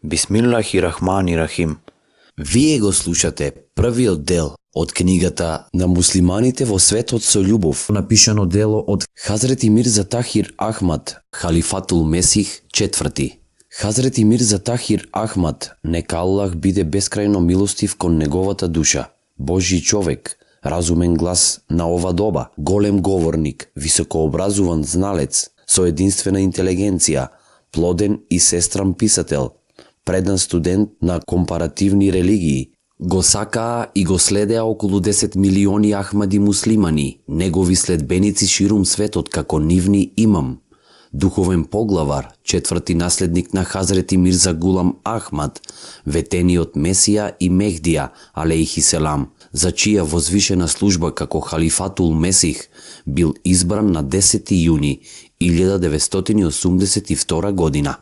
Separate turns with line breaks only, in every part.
Бисмиллахи-рахмани-рахим. Вие го слушате првиот дел од книгата На муслиманите во светот со љубов, напишано дело од Хазрети Мирза Тахир Ахмад, Халифатул Месих IV. Хазрети Мирза Тахир Ахмад, нека Аллах биде бескрајно милостив кон неговата душа, Божји човек, разумен глас на ова доба, голем говорник, високообразуван зналец, со единствена интелигенција, плоден и сестран писател, предан студент на компаративни религии. Го сакаа и го следеа околу 10 милиони ахмади муслимани, негови следбеници ширум светот како нивни имам. Духовен поглавар, четврти наследник на Хазрети Мирза Гулам Ахмад, ветениот Месија и Мехдија, алейхи селам, за чија возвишена служба како Халифатул Месих бил избран на 10 јуни 1982 година.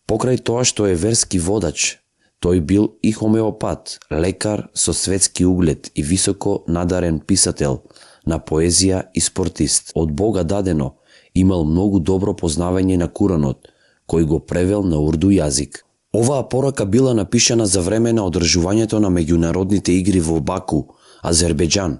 Покрај тоа што е верски водач, тој бил и хомеопат, лекар со светски углед и високо надарен писател на поезија и спортист. Од Бога дадено, имал многу добро познавање на Куранот, кој го превел на урду јазик. Оваа порака била напишана за време на одржувањето на меѓународните игри во Баку, Азербејџан,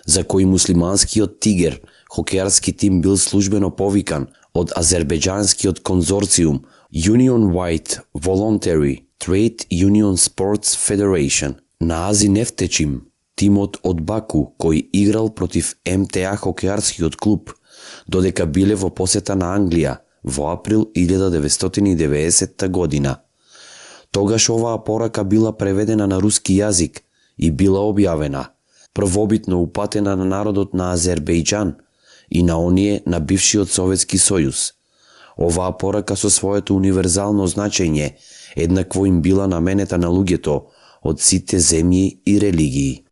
за кои муслиманскиот Тигер, хокејарски тим, бил службено повикан од азербејџанскиот конзорциум Union White Voluntary Trade Union Sports Federation. На Ази Нефтечим, тимот од Баку, кој играл против МТА хокејарскиот клуб, додека биле во посета на Англија во април 1990 година. Тогаш оваа порака била преведена на руски јазик и била објавена, првобитно упатена на народот на Азербејџан и на оние на бившиот Советски сојуз. Оваа порака со своето универзално значење еднакво им била наменета на луѓето од сите земји и религии.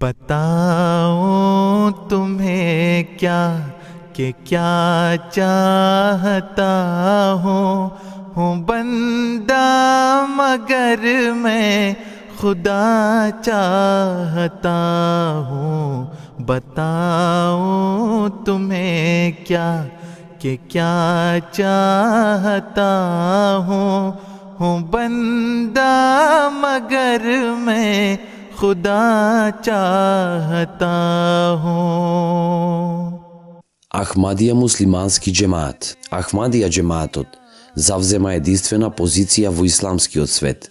बताओ तुम्हें क्या कि क्या चाहता हूँ बंदा मगर मैं खुदा चाहता हूँ बताओ तुम्हें क्या कि क्या चाहता हूँ बंदा मगर मैं खुदा चाहता हूँ.
Ахмадија муслимански џемаат. Ахмадија џемаатот завзема единствена позиција во исламскиот свет.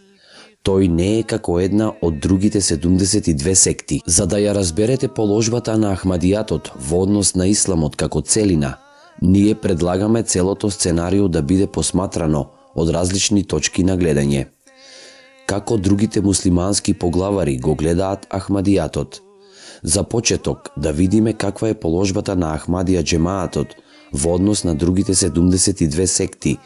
Тој не е како една од другите 72 секти. За да ја разберете положбата на Ахмадијатот во однос на исламот како целина, ние предлагаме целото сценарио да биде посматрано од различни точки на гледање. Како другите муслимански поглавари го гледаат Ахмадијатот. За почеток да видиме каква е положбата на Ахмадија џемаатот во однос на другите 72 секти,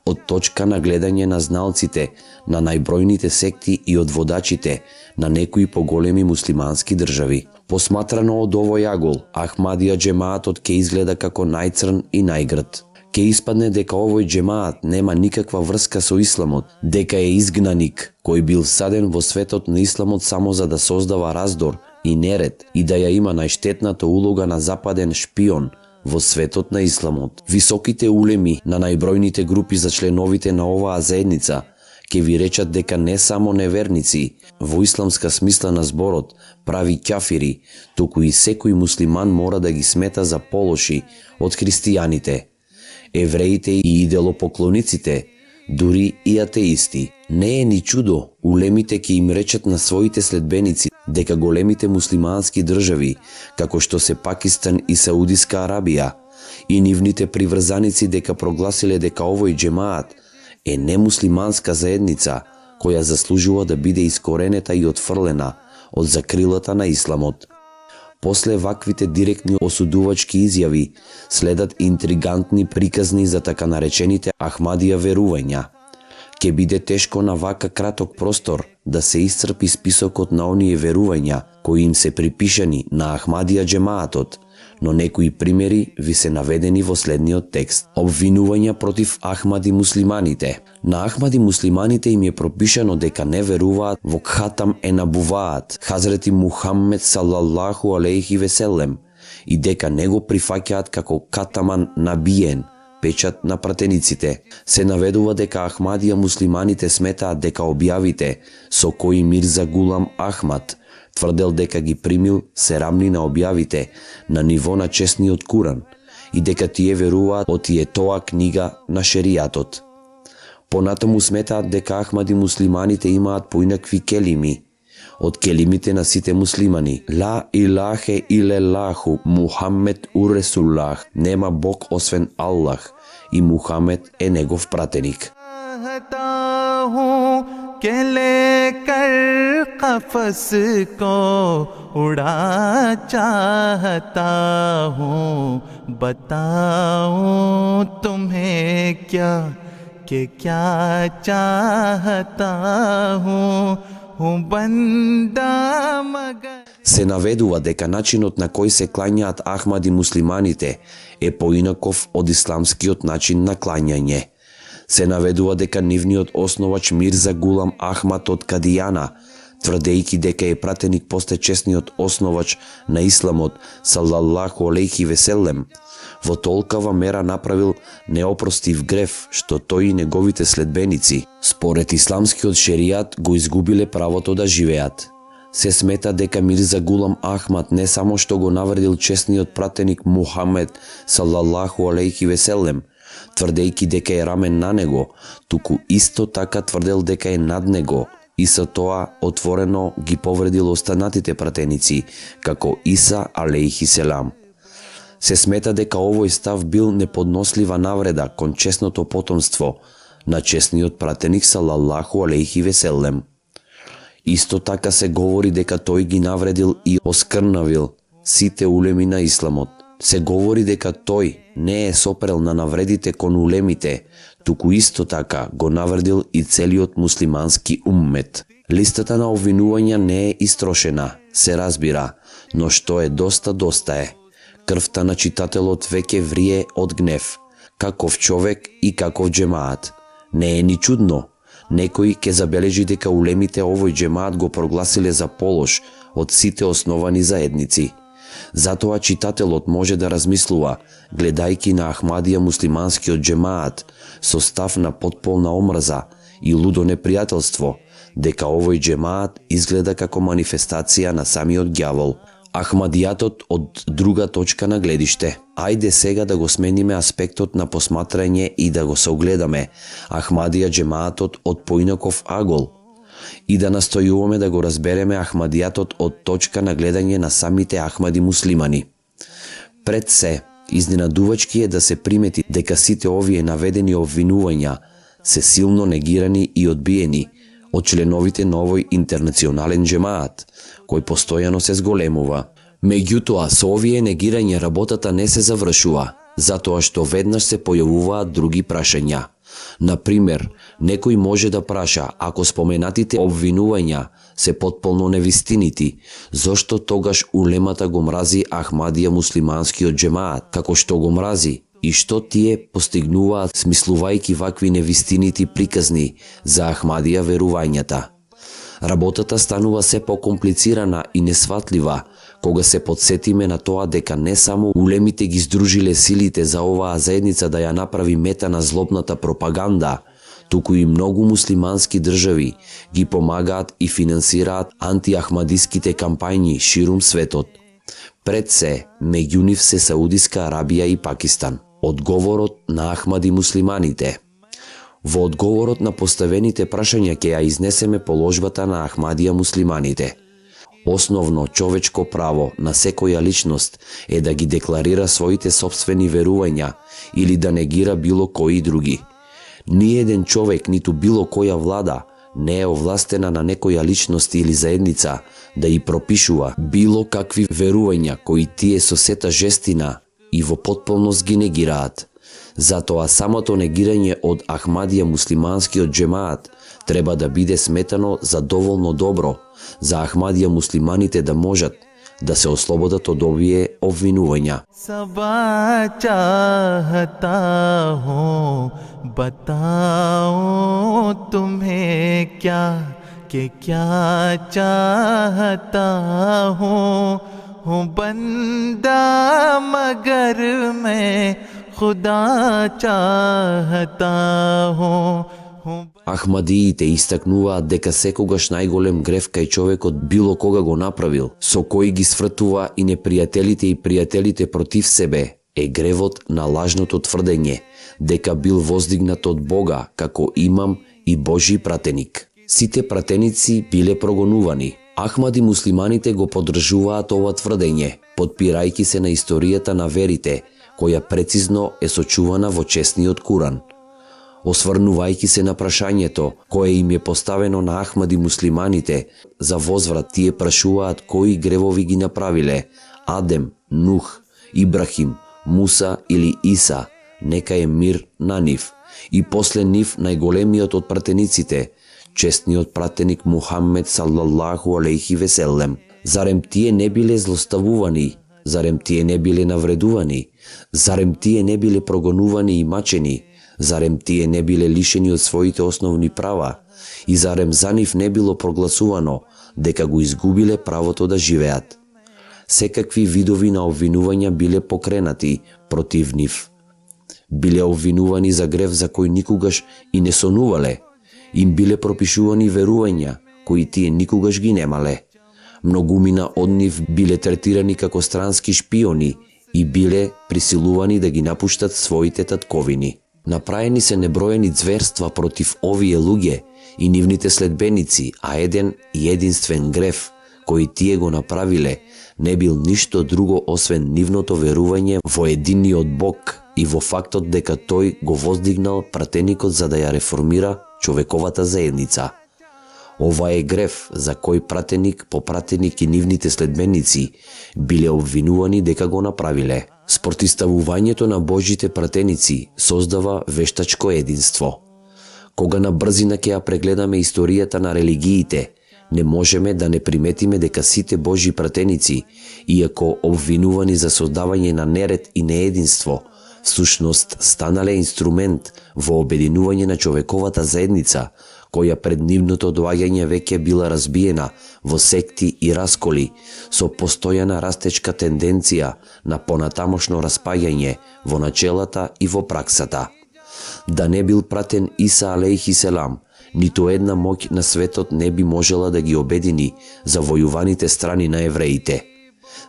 од точка на гледање на зналците на најбројните секти и од водачите на некои поголеми муслимански држави. Посматрано од овој агол, Ахмадија џемаатот ке изгледа како најцрн и најгрд. Ке испадне дека овој џемаат нема никаква врска со исламот, дека е изгнаник кој бил саден во светот на исламот само за да создава раздор и неред и да ја има најштетната улога на западен шпион во светот на исламот. Високите улеми на најбројните групи за членовите на оваа заедница ке ви речат дека не само неверници, во исламска смисла на зборот, прави ќафири, туку и секој муслиман мора да ги смета за полоши од христијаните, евреите и иделопоклониците, дури и атеисти. Не е ни чудо улемите ќе им речат на своите следбеници дека големите муслимански држави, како што се Пакистан и Саудиска Арабија, и нивните приврзаници дека прогласиле дека овој џемаат е немуслиманска заедница која заслужува да биде искоренета и отфрлена од закрилата на исламот. После ваквите директни осудувачки изјави следат интригантни приказни за така наречените Ахмадија верувања. Ке биде тешко на вака краток простор да се исцрпи списокот на оние верувања кои им се припишани на Ахмадија џемаатот, но некои примери ви се наведени во следниот текст. Обвинувања против Ахмади муслиманите. На Ахмади муслиманите им е пропишано дека не веруваат во Кхатам Енабуваат, Хазрети Мухаммед салаллаху алейхи веселем, и дека не го прифаќаат како Катаман Набиен, печат на пратениците. Се наведува дека Ахмадија муслиманите сметаат дека објавите со кои Мирза Гулам Ахмад тврдел дека ги примил се рамни на објавите на ниво на честниот Куран и дека тие веруваат од тие тоа книга на шеријатот. Понатаму сметаат дека Ахмади муслиманите имаат поинакви келими од келимите на сите муслимани. Ла илахе илелаху, Мухаммед уресуллах, нема Бог освен Аллах и Мухаммед е негов пратеник.
के लेकर कफस को उड़ा चाहता हूँ, बताऊँ तुम्हें क्या कि क्या चाहता हूँ बंदा मगर.
Се наведува дека начинот на кој се клањаат Ахмади муслиманите е поинаков од исламскиот начин на клањање. Се наведува дека нивниот основач Мирза Гулам Ахмад од Кадијана, тврдејќи дека е пратеник после честниот основач на исламот салаллаху алейхи веселем, во толкава мера направил неопростив греф што тој и неговите следбеници, според исламскиот шеријат, го изгубиле правото да живеат. Се смета дека Мирза Гулам Ахмад не само што го навредил честниот пратеник Мухамед салаллаху алейхи веселем, тврдејќи дека е рамен на него, туку исто така тврдел дека е над него и со тоа отворено ги повредил останатите пратеници, како Иса алейхи селам. Се смета дека овој став бил неподнослива навреда кон честното потомство на честниот пратеник салаллаху алейхи веселем. Исто така се говори дека тој ги навредил и оскрнавил сите улеми на исламот. Се говори дека тој не е сопрел на навредите кон улемите, туку исто така го навредил и целиот муслимански уммет. Листата на обвинувања не е истрошена, се разбира, но што е доста е. Крвта на читателот веќе врие од гнев, каков човек и каков джемаат. Не е ни чудно, некој ќе забележи дека улемите овој джемаат го прогласиле за полош од сите основани заедници. Затоа читателот може да размислува, гледајќи на Ахмадија муслиманскиот джемаат со став на потполна омрза и лудо непријателство, дека овој джемаат изгледа како манифестација на самиот ѓавол. Ахмадијатот од друга точка на гледиште. Ајде сега да го смениме аспектот на посматрање и да го согледаме Ахмадија джемаатот од поинаков агол и да настојуваме да го разбереме Ахмадијатот од точка на гледање на самите Ахмади муслимани. Пред се, изненадувачки е да се примети дека сите овие наведени обвинувања се силно негирани и одбиени од членовите на овој интернационален джемаат, кој постојано се зголемува. Меѓутоа, со овие негирање работата не се завршува, затоа што веднаш се појавуваат други прашања. Например, некој може да праша, ако споменатите обвинувања се потполно невистинити, зошто тогаш улемата го мрази Ахмадија муслиманскиот джемаат, како што го мрази, и што тие постигнуваат смислувајќи вакви невистинити приказни за Ахмадија верувањата. Работата станува се покомплицирана и несватлива, кога се подсетиме на тоа дека не само улемите ги здружиле силите за оваа заедница да ја направи мета на злобната пропаганда, туку и многу муслимански држави ги помагаат и финансираат антиахмадиските кампањи ширум светот. Пред се, меѓу нив се Саудиска Арабија и Пакистан. Одговорот на Ахмади муслиманите. Во одговорот на поставените прашања ќе ја изнесеме положбата на Ахмадија муслиманите. Основно човечко право на секоја личност е да ги декларира своите собствени верувања или да негира било кои други. Ниеден човек, ниту било која влада, не е овластена на некоја личност или заедница да и пропишува било какви верувања кои тие со сета жестина и во потполност ги негираат. Затоа самото негирање од Ахмадија муслиманскиот джемаат треба да биде сметано за доволно добро за Ахмадија муслиманите да можат да се ослободат од овие обвинувања.
Саба चाहता हूँ बताऊँ तुम्हें क्या कि क्या चाहता हूँ बंदा मगर मैं खुदा चाहता हूँ
Ахмадиите истакнуваат дека секогаш најголем греф кај човекот било кога го направил, со кој ги свртува и непријателите и пријателите против себе, е гревот на лажното тврдење дека бил воздигнат од Бога како имам и Божи пратеник. Сите пратеници биле прогонувани. Ахмади муслиманите го поддржуваат ова тврдење, подпирајќи се на историјата на верите, која прецизно е сочувана во честниот Куран. Осврнувајќи се на прашањето кое им е поставено на Ахмади муслиманите за возврат, тие прашуваат кои гревови ги направиле Адем, Нух, Ибрахим, Муса или Иса, нека е мир на нив, и после нив најголемиот од пратениците, честниот пратеник Мухаммед саллаллаху алейхи веселем. Зарем тие не биле злоставувани? Зарем тие не биле навредувани? Зарем тие не биле прогонувани и мачени? Зарем тие не биле лишени од своите основни права? И зарем за нив не било прогласувано дека го изгубиле правото да живеат? Секакви видови на обвинувања биле покренати против нив. Биле обвинувани за грев за кој никогаш и не сонувале. Им биле пропишувани верувања кои тие никогаш ги немале. Многумина од нив биле третирани како странски шпиони и биле присилувани да ги напуштат своите татковини. Направени се неброени зверства против овие луѓе и нивните следбеници, а еден и единствен греф кој тие го направиле не бил ништо друго освен нивното верување во единиот Бог и во фактот дека тој го воздигнал пратеникот за да ја реформира човековата заедница. Ова е греф за кој пратеник по пратеник и нивните следбеници биле обвинувани дека го направиле. Спротиставувањето на Божите пратеници создава вештачко единство. Кога на брзина ќе ја прегледаме историјата на религиите, не можеме да не приметиме дека сите Божи пратеници, иако обвинувани за создавање на неред и неединство, всушност станале инструмент во обединување на човековата заедница, која пред нивното доаѓање веќе била разбиена во секти и расколи, со постојана растечка тенденција на понатамошно распаѓање во начелата и во праксата. Да не бил пратен Иса алейхи селам, ниту една моќ на светот не би можела да ги обедини завојуваните страни на евреите.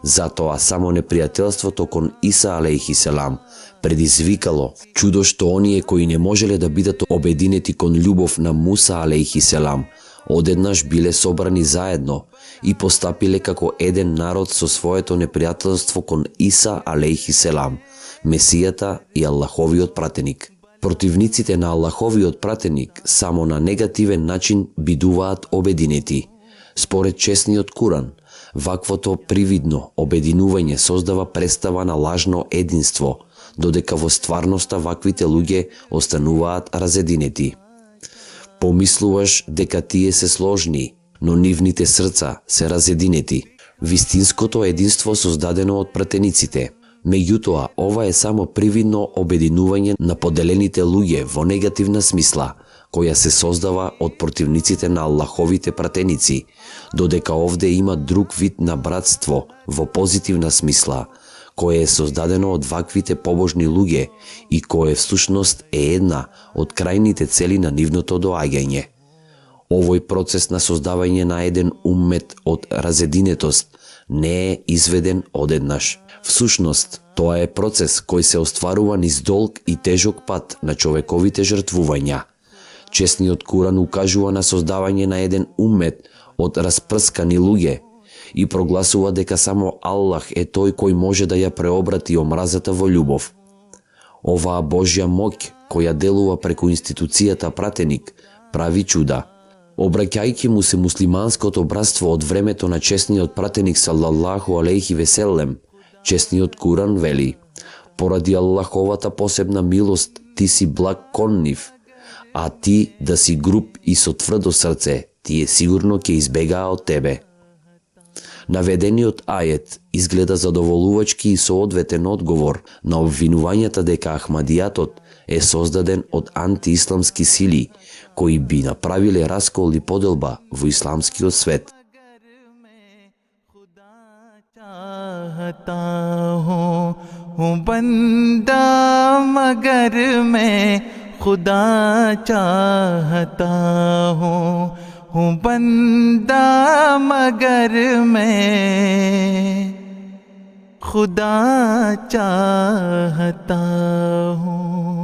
Затоа само непријателството кон Иса алейхи селам предизвикало чудо што оние кои не можеле да бидат обединети кон љубов на Муса алейхи селам, одеднаш биле собрани заедно и постапиле како еден народ со своето непријателство кон Иса алейхи селам, Месијата и Аллаховиот пратеник. Противниците на Аллаховиот пратеник само на негативен начин бидуваат обединети. Според честниот Куран, ваквото привидно обединување создава представа на лажно единство, додека во стварноста ваквите луѓе остануваат разединети. Помислуваш дека тие се сложни, но нивните срца се разединети. Вистинското единство создадено од пратениците. Меѓутоа, ова е само привидно обединување на поделените луѓе во негативна смисла, која се создава од противниците на Аллаховите пратеници, додека овде има друг вид на братство во позитивна смисла, кое е создадено од ваквите побожни луѓе и кое всушност е една од крајните цели на нивното доаѓање. Овој процес на создавање на еден уммет од разединетост не е изведен одеднаш. Всушност, тоа е процес кој се остварува низ долг и тежок пат на човековите жртвувања. Честниот Куран укажува на создавање на еден уммет од распрскани луѓе и прогласува дека само Аллах е тој кој може да ја преобрати омразата во љубов. Оваа Божја моќ, која делува преку институцијата пратеник, прави чуда. Обраќајќи му се муслиманското братство од времето на честниот пратеник саллаллаху алейхи веселем, честниот Куран вели: поради Аллаховата посебна милост ти си благ кон нив, а ти да си груб и со тврдо срце, тие сигурно ќе избегаа од тебе. Наведениот ајет изгледа задоволувачки и соодветен одговор на обвинувањата дека Ахмадијатот е создаден од антиисламски сили, кои би направиле раскол и поделба во исламскиот свет.
हूँ बंदा मगर मैं खुदा चाहता हूँ बंदा मगर मैं खुदा चाहता हूँ.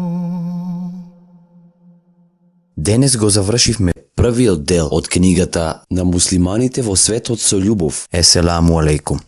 Денес го завршивме првиот дел од книгата На муслиманите во светот со љубов. Еселаму алейкум.